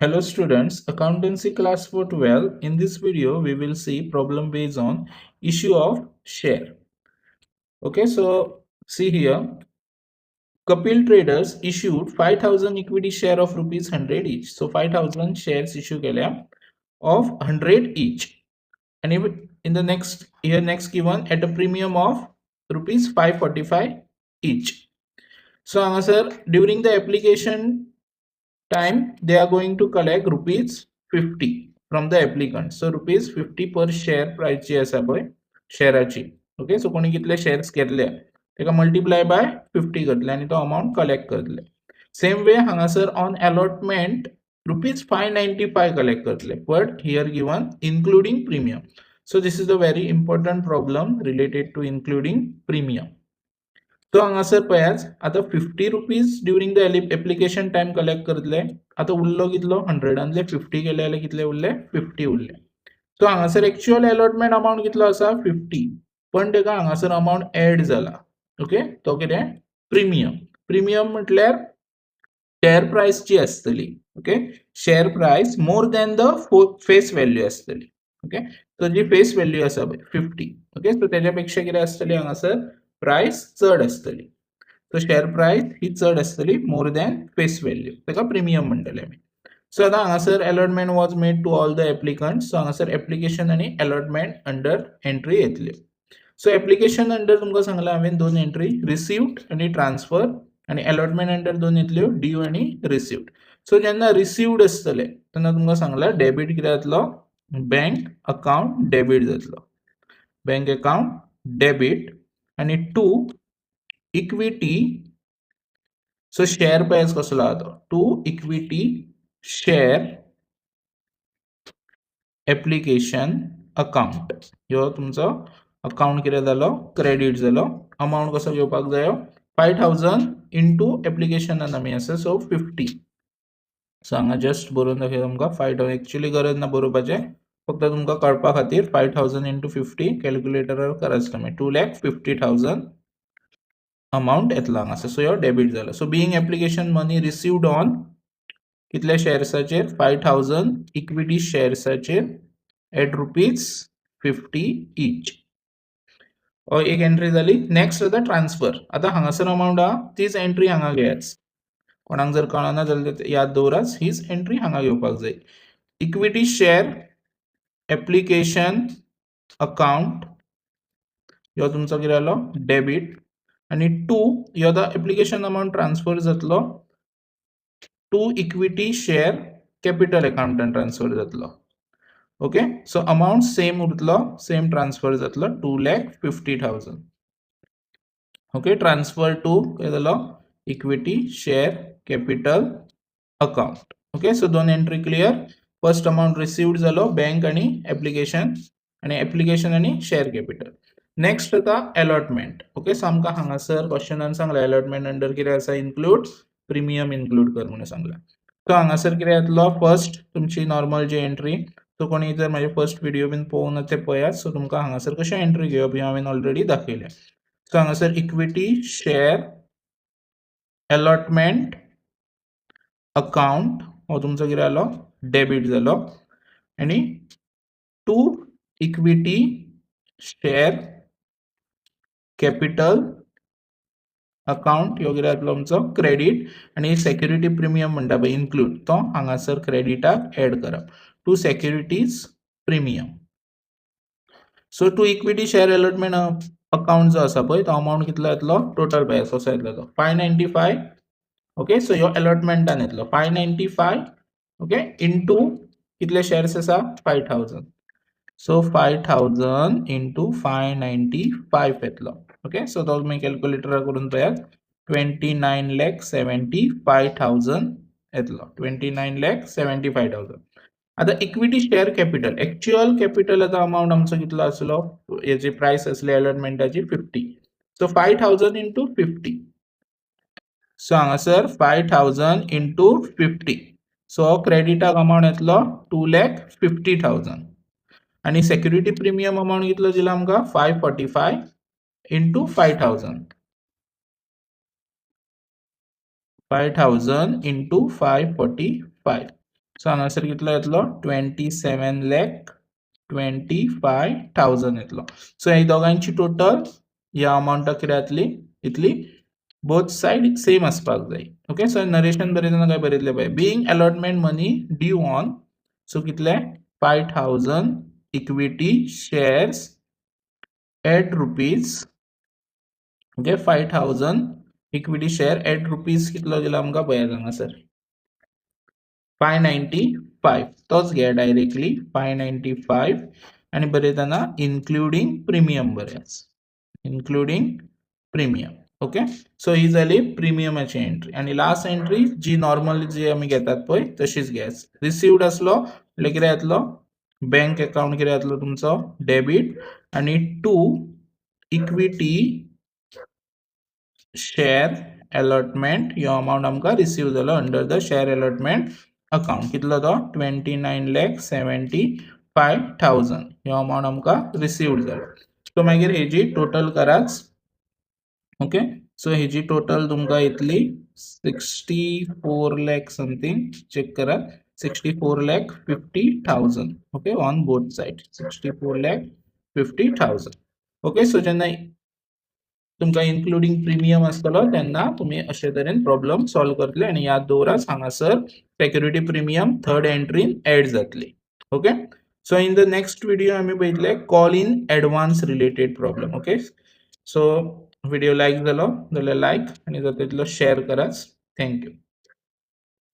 Hello students, Accountancy class for 12. In this video, we will see problem based on issue of share. Okay, so see here, Kapil Traders issued 5,000 equity share of rupees 100 each. So 5,000 shares issue केल्या of 100 each. And in the next year, next given at a premium of rupees 545 each. So हांगासर during the application time they are going to collect rupees 50 from the applicant. So rupees 50 per share price जी आसा पळय शेराची. Okay, so कोणी कितले shares घेतले तेका multiply by 50 करतले आनी तो अमाउंट कलेक्ट करतले. सेम वे हांगासर on allotment rupees 595 collect करतले, but here given including premium. So this is a very important problem related to including premium. तो हांगासर पळयात आतां 50 rupees during the application time collect करतले. आतां उरलो कितलो 100 50 केले जाल्यार कितले उरले 50 उरले. सो हांगासर एक्चुअल अलॉटमेंट अमाउंट कितलो आसा 50, पण तेका हांगासर अमाउंट एड जाला. ओके, तो कितें प्रिमियम. प्रिमियम म्हटल्यार शेअर प्रायस जी आसतली, okay, share price more than the face value आसतली. ओके, सो जी फेस व्हॅल्यू आसा पळय 50, ओके, सो तेज्या पेक्षा कितें आसतली हांगासर प्रायस चड आसतली. सो शेअर प्रायस ही चड आसतली मोर दॅन फेस व्हॅल्यू, ताका प्रिमियम म्हणटले आमी. सो आतां हांगासर allotment was made to all the applicants. So हांगासर एप्लिकेशन आनी अलॉटमेंट अंडर एंट्री येतल्यो. सो एप्लिकेशन अंडर तुमकां सांगलां हांवें दोन एंट्री, रिसिव्ड आनी ट्रान्सफर, आनी अलॉटमेंट अंडर दोन येतल्यो, ड्यू आनी रिसिव्ड. सो जेन्ना रिसिव्ड आसतले तेन्ना तुमकां सांगलां डेबीट कितें जातलो, बँक अकाउंट डेबीट जातलो, बँक अकाउंट डेबीट आनी to equity. So share price कसलो आहा तो, to equity share application account. ह्यो तुमचो अकाउंट कितें जालो, क्रेडीट जालो. अमाउंट कसो घेवपाक जायो, 5,000 इंटू एप्लिकेशनान आमी आसा, सो 50. सो हांगा जस्ट बरोवन दाखयता तुमकां 5,000, एक्चुअली गरज ना बरोवपाचें, फक्त तुमकां कळपा खातीर 5,000 इंटू 50 कॅल्क्युलेटरार करात तुमी, 2,50,000 अमाउंट येतलो हांगासर. सो ह्यो डेबीट जालो. So being application money received on कितल्या शेअर्साचेर, 5,000 इक्विटी शेअर्साचेर एट रुपीज 50 ईच. एक एंट्री जाली. नेक्स्ट आतां ट्रान्सफर. आतां हांगासर अमाउंट आहा तीच एंट्री हांगा घेयात. कोणाक जर कळना जाल्यार याद दवरात, हीच एंट्री हांगा घेवपाक जाय. इक्विटी शेअर एप्लिकेशन अकाउंट ह्यो तुमचो कितें जालो, डेबीट, आनी टू ह्यो आतां एप्लिकेशन अमाउंट ट्रान्सफर जातलो टू इक्विटी शेअर कॅपिटल अकाउंटान ट्रान्सफर जातलो. ओके, सो अमाउंट सेम उरतलो, सेम ट्रान्सफर जातलो 2,50,000. ओके, ट्रान्सफर टू काय जालो, equity share capital account. Okay, so दोन entry clear. First amount received जालो बँक आनी एप्लिकेशन, आनी एप्लिकेशन आनी शेअर कॅपिटल. नेक्स्ट आतां अलॉटमेंट. ओके, सो आमकां हांगासर क्वेश्चनान सांगलां अलॉटमेंट अंडर कितें आसा, इन्क्लूड प्रिमियम इन्क्लूड कर म्हणून सांगलां. सो हांगासर कितें येतलो, फर्स्ट तुमची नॉर्मल जी एंट्री. सो कोणी जर म्हाजे फर्स्ट व्हिडिओ बीन पळोवंक ना ते पळयात. सो तुमकां हांगासर कशें एंट्री घेवप हें हांवें ऑलरेडी दाखयलें. सो हांगासर इक्विटी शेअर अलॉटमेंट अकाउंट हो तुमचो कितें जालो, डेबीट जालो, आनी to equity share capital account ह्यो कितें जातलो तुमचो क्रेडीट, आनी सेक्युरिटी प्रिमियम म्हणटा पळय इन्क्लूड, तो हांगासर क्रेडिटाक एड करप, to securities premium. So to equity share allotment account जो आसा पळय तो अमाउंट कितलो येतलो, टोटल पळय कसो येतलो तो 595. ओके, सो ह्यो अलॉटमेंटान येतलो 595. ओके, इंटू कितले शेअर्स आसा, 5,000. सो 5,000 इंटू 595 येतलो. ओके, सो तो तुमी कॅल्क्युलेटरार करून पळयात, 29,75,000 येतलो, 29,75,000. आतां equity share capital, actual capital आतां अमाउंट आमचो कितलो आसलो, हेजी प्रायस आसली अलॉटमेंटाची 50. So 5,000 into 50. सो हांगासर 5,000 इंटू 50. सो क्रेडिटाक अमाउंट येतलो 2,50,000. आनी सेक्युरिटी प्रिमियम अमाउंट कितलो दिला आमकां, 545 into 5,000. 5,000 into 545. सो हांगासर कितलो येतलो? 27,25,000 येतलो. सो ही दोगांयची टोटल ह्या अमावंटाक कितें जातली? इतली. बोथ सायड सेम आसपाक जाय. ओके, सो नरेशन बरयतना काय बरयतलें पळय? Being allotment money due on, so कितले? 5,000 equity shares at rupees, okay, 5,000 equity share at rupees कितलो दिला आमकां पळयात हांगासर? 595. तोच घे डायरेक्टली, 595. आनी बरयतना इन्क्लुडींग प्रिमियम बरयात, इन्क्लुडींग प्रिमियम. ओके, सो ही जाली प्रिमियमाची एंट्री. आनी लास्ट एंट्री जी नॉर्मली जी आमी घेतात पळय तशीच घेयात. रिसिव्ड आसलो म्हणल्यार कितें येतलो? बँक अकाउंट कितें जातलो तुमचो? डेबीट. आनी टू इक्विटी शेअर अलॉटमेंट, ह्यो अमावंट आमकां रिसीव जालो under the share allotment account. कितलो तो? 29,75,000. ह्यो अमावंट आमकां रिसिव्ड जालो. सो मागीर हेजी टोटल करात. ओके, सो हेजी टोटल तुमकां येतली 64 lakh something. Check करात, 64,50,000. Okay, on both side 64,50,000. Okay, so जेन्ना तुमकां इन्क्लुडींग प्रिमियम आसतलो तेन्ना तुमी अशे तरेन प्रॉब्लम सॉल्व करतले. आनी याद दवरात, हांगासर सेक्युरिटी प्रिमियम थर्ड एंट्रीन एड जातली. Okay, so in the next video आमी पळयतले call in advance related problem. Okay, so video like जालो जाल्यार लायक आनी जाता तितलो शेअर करात. Thank you.